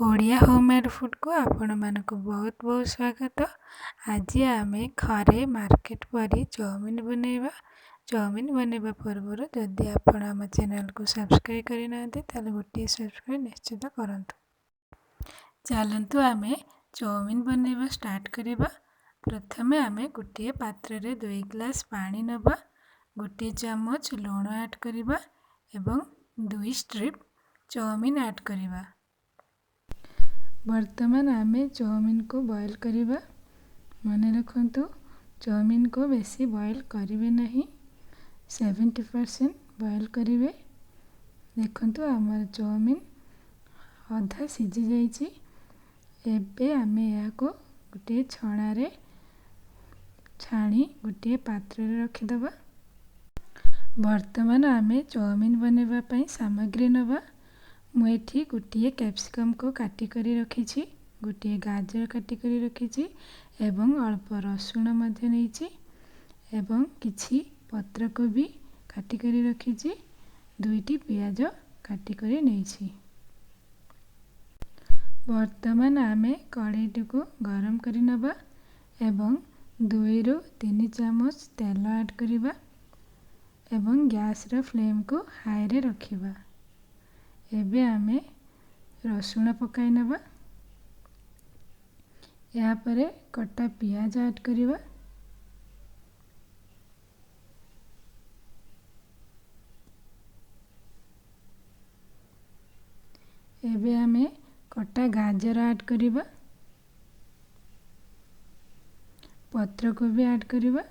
Odia homemade ଫୁଡ଼କୁ ଆପଣମାନଙ୍କୁ ବହୁତ ବହୁତ ସ୍ୱାଗତ। ଆଜି ଆମେ ଘରେ ମାର୍କେଟ ପରି ଚାଉମିନ ବନେଇବା। ଚାଉମିନ ବନେଇବା ପୂର୍ବରୁ ଯଦି ଆପଣ ଆମ ଚ୍ୟାନେଲକୁ ସବସ୍କ୍ରାଇବ୍ କରିନାହାନ୍ତି, ତାହେଲେ ଗୋଟିଏ ସବସ୍କ୍ରାଇବ୍ ନିଶ୍ଚିତ କରନ୍ତୁ। ଚାଲନ୍ତୁ ଆମେ ଚାଉମିନ ବନେଇବା ଷ୍ଟାର୍ଟ କରିବା। ପ୍ରଥମେ ଆମେ ଗୋଟିଏ ପାତ୍ରରେ 2 ଗ୍ଲାସ୍ ପାଣି ନେବା, ଗୋଟିଏ ଚାମଚ ଲୁଣ ଆଡ଼୍ କରିବା ଏବଂ 2 ଷ୍ଟ୍ରିପ୍ ଚାଉମିନ ଆଡ଼୍ କରିବା। ବର୍ତ୍ତମାନ ଆମେ ଚାଉମିନକୁ ବଏଲ୍ କରିବା। ମନେ ରଖନ୍ତୁ, ଚାଉମିନକୁ ବେଶୀ ବଏଲ୍ କରିବେ ନାହିଁ, 70% ବଏଲ୍ କରିବେ। ଦେଖନ୍ତୁ, ଆମର ଚାଉମିନ ଅଧା ସିଝି ଯାଇଛି। ଏବେ ଆମେ ଏହାକୁ ଗୋଟିଏ ଛଣାରେ ଛାଣି ଗୋଟିଏ ପାତ୍ରରେ ରଖିଦେବା। ବର୍ତ୍ତମାନ ଆମେ ଚାଉମିନ ବନେଇବା ପାଇଁ ସାମଗ୍ରୀ ନେବା। ମୁଁ ଏଠି ଗୋଟିଏ କ୍ୟାପ୍ସିକମ୍କୁ କାଟିକରି ରଖିଛି, ଗୋଟିଏ ଗାଜର କାଟିକରି ରଖିଛି ଏବଂ ଅଳ୍ପ ରସୁଣ ମଧ୍ୟ ନେଇଛି ଏବଂ କିଛି ପତ୍ରକୋବି କାଟିକରି ରଖିଛି, 2ଟି ପିଆଜ କାଟିକରି ନେଇଛି। ବର୍ତ୍ତମାନ ଆମେ କଡ଼େଇଟିକୁ ଗରମ କରି ନେବା ଏବଂ 2ରୁ 3 ଚାମଚ ତେଲ ଆଡ଼୍ କରିବା ଏବଂ ଗ୍ୟାସ୍ର ଫ୍ଲେମ୍କୁ ହାଇରେ ରଖିବା। ଏବେ ଆମେ ରସୁଣ ପକାଇ ନେବା। ଏହାପରେ କଟା ପିଆଜ ଆଡ଼୍ କରିବା। ଏବେ ଆମେ କଟା ଗାଜର ଆଡ଼୍ କରିବା, ପତ୍ରକୋବି ଆଡ଼୍ କରିବା।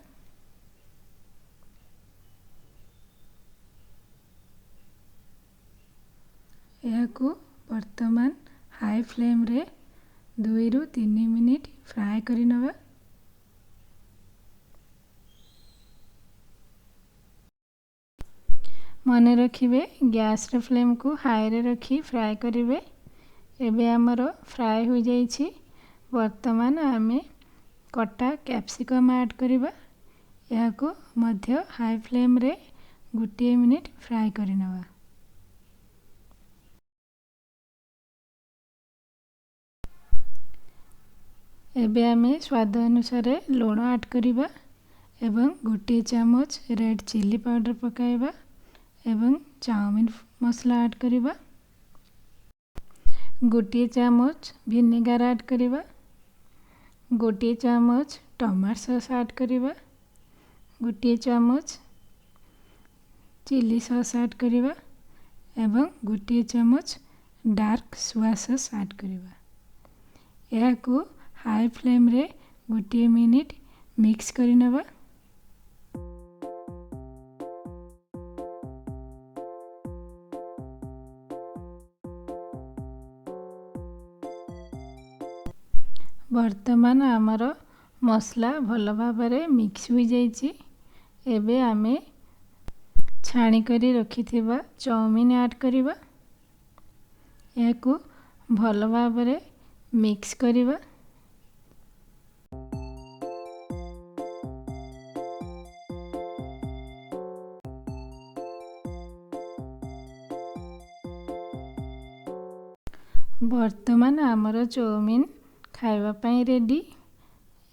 ଏହାକୁ ବର୍ତ୍ତମାନ ହାଇ ଫ୍ଲେମ୍ରେ 2ରୁ 3 ମିନିଟ୍ ଫ୍ରାଏ କରିନେବା। ମନେ ରଖିବେ, ଗ୍ୟାସ୍ର ଫ୍ଲେମ୍କୁ ହାଇରେ ରଖି ଫ୍ରାଏ କରିବେ। ଏବେ ଆମର ଫ୍ରାଏ ହୋଇଯାଇଛି। ବର୍ତ୍ତମାନ ଆମେ କଟା କ୍ୟାପ୍ସିକମ୍ ଆଡ଼୍ କରିବା। ଏହାକୁ ମଧ୍ୟ ହାଇ ଫ୍ଲେମ୍ରେ ଗୋଟିଏ ମିନିଟ୍ ଫ୍ରାଏ କରିନେବା। ଏବେ ଆମେ ସ୍ୱାଦ ଅନୁସାରେ ଲୁଣ ଆଡ଼୍ କରିବା ଏବଂ ଗୋଟିଏ ଚାମଚ ରେଡ଼୍ ଚିଲି ପାଉଡ଼ର ପକାଇବା ଏବଂ ଚାଉମିନ ମସଲା ଆଡ଼୍ କରିବା, ଗୋଟିଏ ଚାମଚ ଭିନେଗାର ଆଡ଼୍ କରିବା, ଗୋଟିଏ ଚାମଚ ଟମାଟୋ ସସ୍ ଆଡ଼୍ କରିବା, ଗୋଟିଏ ଚାମଚ ଚିଲି ସସ୍ ଆଡ଼୍ କରିବା ଏବଂ ଗୋଟିଏ ଚାମଚ ଡାର୍କ ସୋୟା ସସ୍ ଆଡ଼୍ କରିବା। ଏହାକୁ ହାଇ ଫ୍ଲେମ୍ରେ ଗୋଟିଏ ମିନିଟ୍ ମିକ୍ସ କରିନେବା। ବର୍ତ୍ତମାନ ଆମର ମସଲା ଭଲ ଭାବରେ ମିକ୍ସ ହୋଇଯାଇଛି। ଏବେ ଆମେ ଛାଣି କରି ରଖିଥିବା ଚାଉମିନ ଆଡ଼୍ କରିବା। ଏହାକୁ ଭଲ ଭାବରେ ମିକ୍ସ କରିବା। ବର୍ତ୍ତମାନ ଆମର ଚାଉମିନ ଖାଇବା ପାଇଁ ରେଡ଼ି।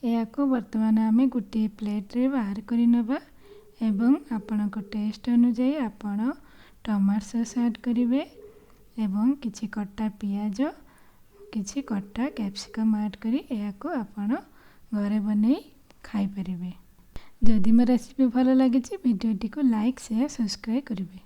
ଏହାକୁ ବର୍ତ୍ତମାନ ଆମେ ଗୋଟିଏ ପ୍ଲେଟ୍ରେ ବାହାର କରି ନେବା ଏବଂ ଆପଣଙ୍କ ଟେଷ୍ଟ ଅନୁଯାୟୀ ଆପଣ ଟମାଟୋ ସସ୍ ଆଡ଼୍ କରିବେ ଏବଂ କିଛି କଟା ପିଆଜ, କିଛି କଟା କ୍ୟାପ୍ସିକମ୍ ଆଡ଼୍ କରି ଏହାକୁ ଆପଣ ଘରେ ବନେଇ ଖାଇପାରିବେ। ଯଦି ମୋ ରେସିପି ଭଲ ଲାଗିଛି, ଭିଡ଼ିଓଟିକୁ ଲାଇକ୍, ସେୟାର, ସବସ୍କ୍ରାଇବ୍ କରିବେ।